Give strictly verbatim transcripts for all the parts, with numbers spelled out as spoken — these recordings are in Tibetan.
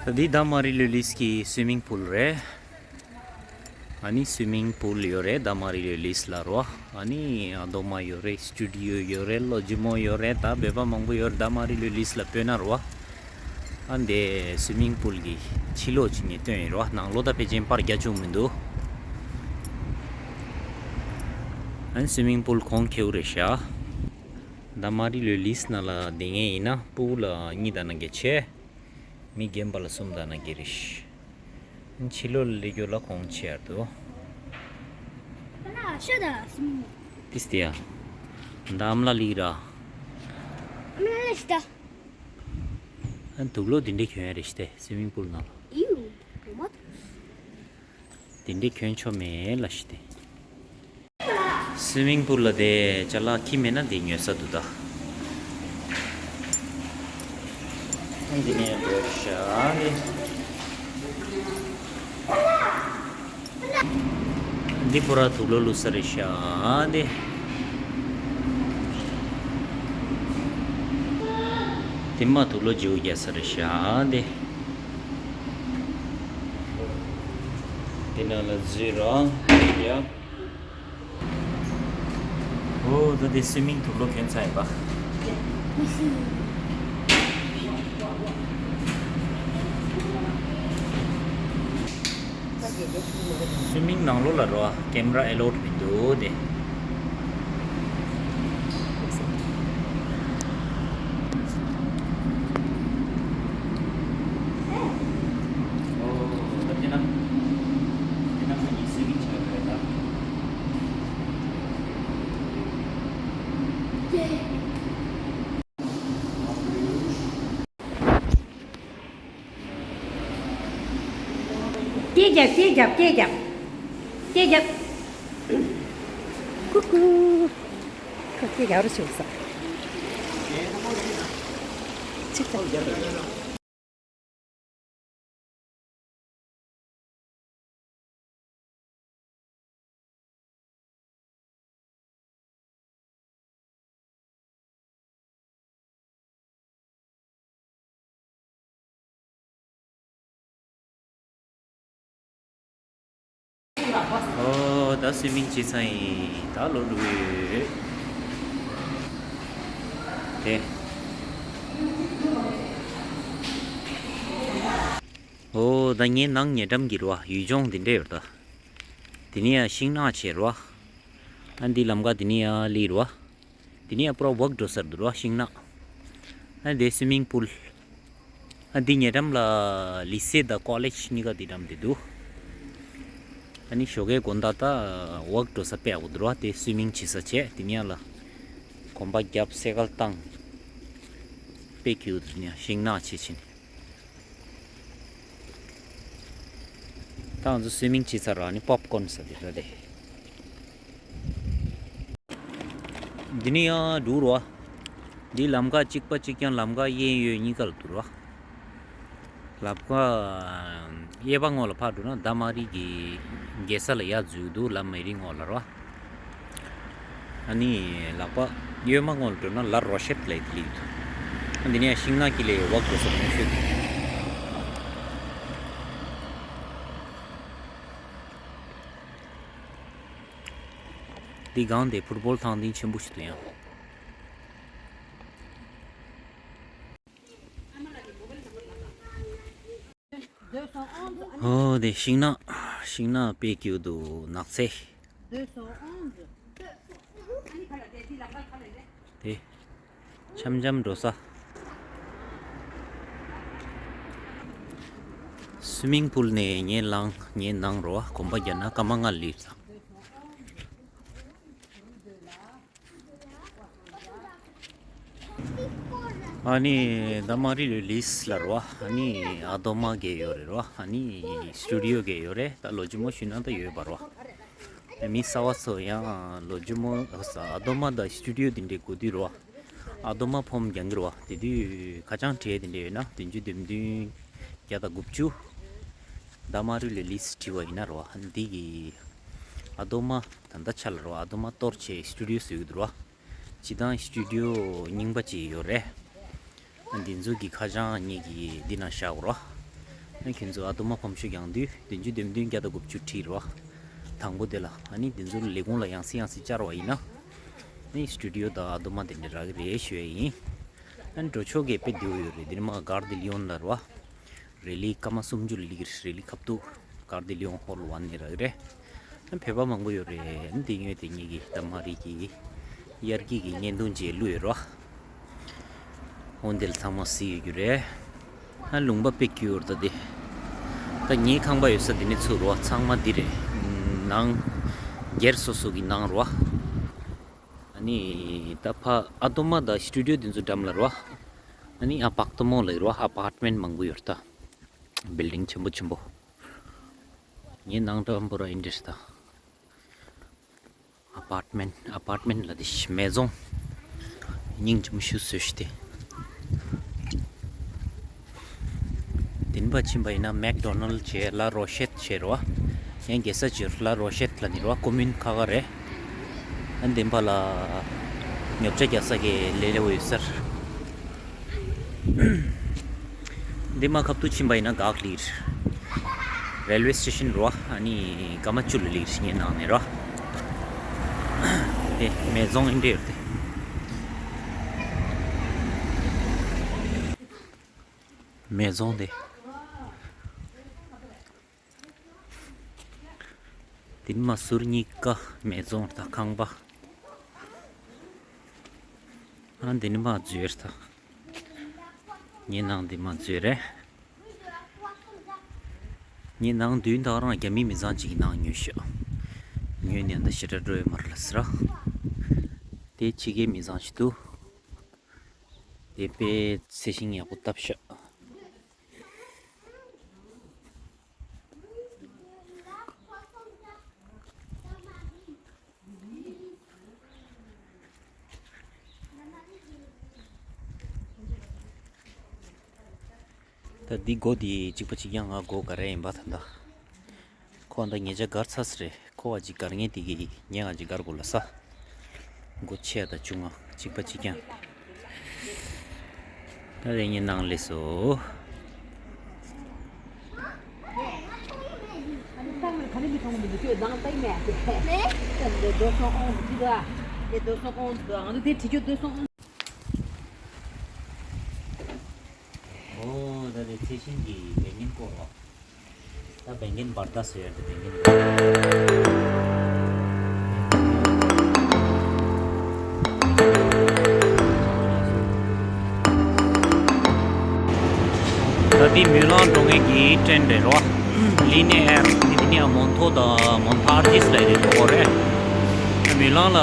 འདི་ད་མ་རི་ལོ་ལིས་ཀྱི་སུའི་མིང་པུལ་རེད། ཨ་ནི་སུའི་མིང་པུལ་ཡོད་རེད། ད་མ་རི་ལོ་ལིས་ལ་རོ། ཨ་ནི་ཨ་རྡོ་མ་ཡོད་རེད། སི་ཊུ་ཌི་ཡོ་ཡོད་རེད། ལོ་ཇི་མོ་ཡོད་རེད། ད་བོད་པ་མང་པོ་ཡོད་རེད། ད་མ་རི་ལོ་ལིས་ལ་སྤོས་ན་རོ། ཨ་འདི་སུའི་མིང་པུལ་གྱི་ཕྱི་ལོགས་ཅིག་ངས་སྟོན་ཡིན་རོ། ནང་ལོགས་ད་ཕལ་ཆེར་པར་རྒྱག་བཅུག་མི་འདུག་ཨ་ནི་སུའི་མིང་པུལ་གོང་ཁེའུ་རེད་ཤག་ད་མ་རི་ལོ་ལིས་ནང་ལ་བསྡད་མཁན་ཡིན་ན་ཕྲུ་གུ་ལ་གཉིས་དང་ནང་གི་ཆེ། མི་རྒན་པ་ལ་གསུམ་དང་ན་གི་རེད། ཕྱི་ལོགས་ལ་སླེབས་རྒྱུ་ལ་གོང་ཆེ་ཡར་འདུག་ཤ་ད་སུ། ཏིས་ཏི་ཡ། འདམ་ལ་ལི་ར། ཨ་མ་ལ་ཤི་ད། ཨ་དུག་ལོག་འདི་འདྲའི་གྱོན་ཡ་རེད་ཤི་ཏེ་སུའི་མིང་པུལ་ནང་ལ། ཨིའུ། འདི་འདྲའི་གྱོན་ཆོག་མེད་ལ་ཤི་སྟེ། སུའི་མིང་པུལ་ལ་དེ་ཅ་ལག་ཁྱི་མེད་ན་དེ་ཉོས་ས་འདུག་ད། འདི་ནས་འགྲོ་ཤག་དེ། འདི་པུ་ར་དུག་ལོག་བླུགས་ས་རེད་ཤག་དེ། དེ་མ་དུག་ལོག་བརྗེ་པོ་རྒྱག་ས་རེད་ཤག་དེ། དེ་ནང་ལ་འཛུལ་རོགས། ཡ། ཨོ་ད་དེ་སུའི་མིང་དུག་ལོག་གྱོན་ཚར་ཡིན་པ། སུའི་མིང་ནང་ལོགས་ལ་རོ། ཀེམ་ར་ཨེ་ལོའུཌ་མི་འདུག་དེ། སྐད་རྒྱབ། སྐད་རྒྱབ། སྐད་རྒྱབ། སྐད་རྒྱབ། ཀུ་ཀུ། ཁོ་སྐད་རྒྱག་རོགས་བྱེད་ས། ཆིག་ཐག་ཨོ་ད་སུའི་མིང་བྱེད་ཚར་ཡིན། ད་ལོག་འགྲོ་གི་ཡོད། དེ། ཨོ་ད་ངའི་ནང་ཉེ་འགྲམ་གྱི་རེད་བ། ཡུལ་ལྗོངས་འདི་འདྲ་ཡོད་ད། དེ་ནས་ཡང་ཤིང་ནགས་བྱས་རེད་བ། ཨ་འདི་ལམ་ཁ་འདི་ནས་ཡང་སླེབས་རེད་བ། དེ་ནས་ཡང་པུ་ར་ཝོག་འགྲོ་ས་རེད་འདུག་ར་ཤིང་ནགས། ཨ་འདི་སུའི་མིང་པུལ། ཨ་འདི་ཉེ་འགྲམ་ལ་ལི་སེ་དང་ཀོ་ལེཇ་གཉིས་ཀ་འདི་འགྲམ་དེ་འདུག་ཨ་ནི་ཞོགས་ཀའི་དགོང་དག་ད་ཝོག་འགྲོ་ས་དཔེ་ཡག་པོ་འདུག་ར། དེ་སུའི་མིང་བྱེད་ས་བྱས། དེ་ནས་ཡང་ལ་གོམ་པ་བརྒྱབ་སེ་གལ་བཏང་། དཔེ་ཁེའུ་འདུག་ནས་ཤིང་ནགས་བྱེད་ཕྱིན། ད་ང་ཚོ་སུའི་མིང་བྱེད་ཚར་ར་ནི་པོབ་ཀོན་ཟ་དེ་ར་དེ། འདི་ནི་ཡང་འགྲུལ་རོ། འདི་ལམ་ཁ་གཅིག་པ་གཅིག་རྐྱང་། ལམ་ཁ་གཡས་གཡོན་གཉིས་ཀ་ལ་འདུག་རོ། ལམ་ཁ་གཡས་པ་ངོས་ལ་ཕར་འགྲོ་ན་ད་མ་རི་གི་རྒྱལ་ས་ལ་ཡར་འཛུལ་འདུག་ལམ་མེ་རི་ངོས་ལ་རོ། ཨ་ནི་ལག་པ་གཡོན་མ་ངོས་ལ་འགྲོ་ན་ལ་རོ་ཤེད་ལ་ཡི་ལིག་འདུག་ཨ་འདི་ནས་ཤིང་ནགས་དཀྱིལ་ལ་ཝོག་འགྲོ་ས་མང་ཤོས་འདུག་འདི་སྒང་དེ་ཕུཊ་བོལ་ཐང་འདི་ཆེན་པོ་ཞིག་འདུག་ཡང་། ཨོ་དེ་ཤིང་ནགས། ཤིང་ནགས་དཔེ་སྐྱིད་འདུག་ནགས་ཚལ། དེ་འཆམ་འཆམ་འགྲོ་ས། སུའི་མིང་པུལ་ནས་ངའི་ལང་ངའི་ནང་རོ་གོམ་པ་རྒྱབ་ན་སྐར་མ་ལྔ་ལུས་ཙང་། ཨ་ནི་ད་མ་རི་ལོ་ལིས་ལ་རོ། ཨ་ནི་ཨ་རྡོ་མ་གས་ཡོད་རེད་རོ། ཨ་ནི་སི་ཊུ་ཌི་ཡོ་གས་ཡོད་རེད། ད་ལོ་ཆུང་མོ་ཞུ་ན་ད་ཡོད་པ་རོ། མི་གསར་བ་ཚོ་ཡང་ལོ་ཆུང་མོ་ཨ་རྡོ་མ་དང་སི་ཊུ་ཌི་ཡོ་དེ་འདྲའི་དགོས་དུས་རོ། ཨ་རྡོ་མ་ཕོམ་རྒྱག་གི་རོ། དེ་དུས་ཁ་བྱང་བྲིས་དེ་འདྲ་ཡོད་ན་བདུན་ཅུ་དོན་བདུན་བརྒྱ་དང་དགུ་བཅུ། ད་མ་རི་ལོ་ལིས་བྲིས་པ་ཡིན་ན་རོ། འདི་གི་ཨ་རྡོ་མ་ད་ལྟ་ཆ་ལ་རོ། ཨ་རྡོ་མ་གཏོར་བྱས་སི་ཊུ་ཌི་ཡོ་བཟོས་ཀྱི་འདུག་རོ། སྤྱིར་བཏང་སི་ཊུ་ཌི་ཡོ་རྙིང་པ་ཅིག་ཡོད་རེད། འདི་ཚོ་གི་ཁ་བྱང་ངེད་ཀྱིས་འདི་ན་བཞག་རོ། ཨ་ཁྱེད་ཚོ་ཨ་དོ་མ་ཕོམ་ཤུ་གྱང་དུས་བདུན་ཅུ་དོན་བདུན་བརྒྱ་དང་དགུ་བཅུ་ཁྲིར་བ། དང་པོ་དེ་ལ་ཨ་ནི་དེ་ཚོ་ལས་ཁུངས་ལ་ཡང་སེ་ཡང་སེ་བཅར་བ་ཡིན་ན། ཨ་ནི་སི་ཊུ་ཌི་ཡོ་དང་ཨ་དོ་མ་དེ་འདྲ་རག་གི་རེད་ཞུ་ཡ་ཡིན། ཨ་ནི་འགྲོ་ཕྱོགས་ཀྱི་དཔེ་བདེ་བོ་ཡོད་རེད། འདིར་མ་གར་དི་ལི་ཡོན་ལ་རེད་བ། རེ་ལི་སྐར་མ་སུམ་ཅུ་ལ་སླེབས་ཀྱི་རེད། རེ་ལི་ཁབ་ཏུ་གར་དི་ལི་ཡོན་ཧོལ་ཝན་ནས་རག་གི་རེད། ཨ་ནི་བོད་པ་མང་པོ་ཡོད་རེད། ཨ་ནི་དེ་ཉོས་དེ་ཉིད་ཀྱི་ད་མ་རིག་གི་དབྱར་སྐྱིད་ཀྱི་བརྙན་ཐུང་ཅིག་བླུགས་ཡོད་རེད་བ། འོ་འདི་ལ་ཚང་མ་གཟིགས་ཡོད་རྒྱུ་རེད། ཨ་ལུང་པ་དཔེ་སྐྱིད་པོ་རེད་ད་དེ། ད་ངའི་ཁང་པ་ཡོད་ས་དེ་ནི་ཚུར་རོ་ཚང་མ་འདི་རེད། ནང་སྒེར་སོ་སོ་གི་ནང་རོ། ཨ་ནི་ད་ཕ་ཨ་དོ་མ་དང་སི་ཊུ་ཌི་ཡོ་དེ་ཚོ་འགྲམ་ལ་རོ། ཨ་ནི་ཨ་པག་ཏོ་མོ་ལ་རོ། ཨ་པར་ཊི་མེན་ཊི་མང་པོ་ཡོད་ད། བིལ་ཌིང་ཆེན་པོ་ཆེན་པོ། ངའི་ནང་འགྲམ་པོ་ར་ཨིན་འདྲ་ད། ཨ་པར་ཊི་མེན་ཊི། ཨ་པར་ཊི་མེན་ཊི་ལ་དེ་མེ་ཛོང་། སྙིང་རྗེ་མོ་ཞུ་བཟོས་ཤི་སྟེ། དེན་པ་ཕྱིན་པ་ཡིན་ན་མེག་ཌོ་ནལ་ཌི་བྱས། ལ་རོ་ཤེད་བྱས་རོ། ཡང་རྒྱལ་ས་བྱས་ལ་རོ་ཤེད་ལ་ནི་རོ། ཀོ་མུན་ཁ་ཁ་རེད། ཨ་དེན་པ་ལ་ཉོ་ཆ་རྒྱག་ས་གི་ལེ་ལེ་བོ་ཡོད་སར། འདི་མ་ཁབ་ཏུ་ཕྱིན་པ་ཡིན་ན་གག་ལིར། རེལ་ཝེ་སི་ཊེ་ཤན་རོ། ཨ་ནི་སྐར་མ་བཅུ་ལ་ལིར་ངའི་ནང་ནས་རོ། དེ་མེ་ཛོང་ཨིན་འདྲ་ཡོད་དེ། མེ་ཛོང་དེ། དེ་ནི་མ་ཟུར་གཉིས་ཀ་མེ་ཛོང་དང་ཁང་པ། ཨ་འདི་ནི་མ་འཛུལ་ད། ངའི་ནང་འདི་མ་འཛུལ་རེད། ངའི་ནང་མདུན་དག་རང་རྒྱ་མི་མི་ཚང་གཅིག་གི་ནང་ཉོས་ཤག་ཉོས་ནས་འདི་ཞེ་དྲག་འགྲོ་ཡོད་མ་རེད་ལ་ཟེར། དེ་ཕྱི་རྒྱལ་མི་ཚང་ཞིག་འདུག་དེ་དཔེ་ཚེ་ཤིང་ཡག་པོ་བཏབ་ཤག་ད་འདི་སྒོ་འདི་གཅིག་པ་གཅིག་རྐྱང་ང་སྒོ་ག་རེ་ཡིན་པ་ད་ད། ཁོ་ད་ཉེ་ཆར་སྒར་ཚར་ས་རེད། ཁོ་བ་གཅིག་སྒར་ངེས་དེ་གི་ཉེ་ང་གཅིག་སྒར་དགོས་ལ་ས། སྒོ་ཕྱེ་ད་བཅུག་ང་གཅིག་པ་གཅིག་རྐྱང་། ད་རེ་ངའི་ནང་ལས་སོ། ཨོ་ད་དེ་ཚེ་ཤིང་གི་བད་ཀན་སྐོར་བ། ད་བད་ཀན་བར་ད་ཟེར་ཡ་དེ་བད་ཀན། ད་དེ་མུན་ལང་འགྲོ་མཁན་གྱི་ཊེན་རེད་རོ། ལི་ནི་ཨེར་དེ་ནི་མོན་ཐོ་དང་མོན་ཐར་ཇིས་ལ་ཡོད་འགྲོ་གོ་རེད། མུན་ལང་ལ་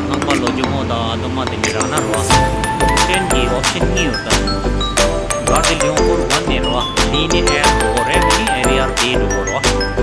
ཁང་པ་ལོ་ཇོ་མོ་དང་ཨ་དོ་མ་དེ་འདྲ་རག་ན་རོ། ཊེན་གྱི་ཨོབ་ཤན་གཉིས་ཡོད་ད། གར་དི་ལི་ཡོན་ཧོལ་ཝན་ནས་རོ། ལི་ནི་ཨེར་འགྲོ་གོ་རེད། ནི་ཨེ་རི་ཨར་དེ་འགྲོ་གོ་རོ།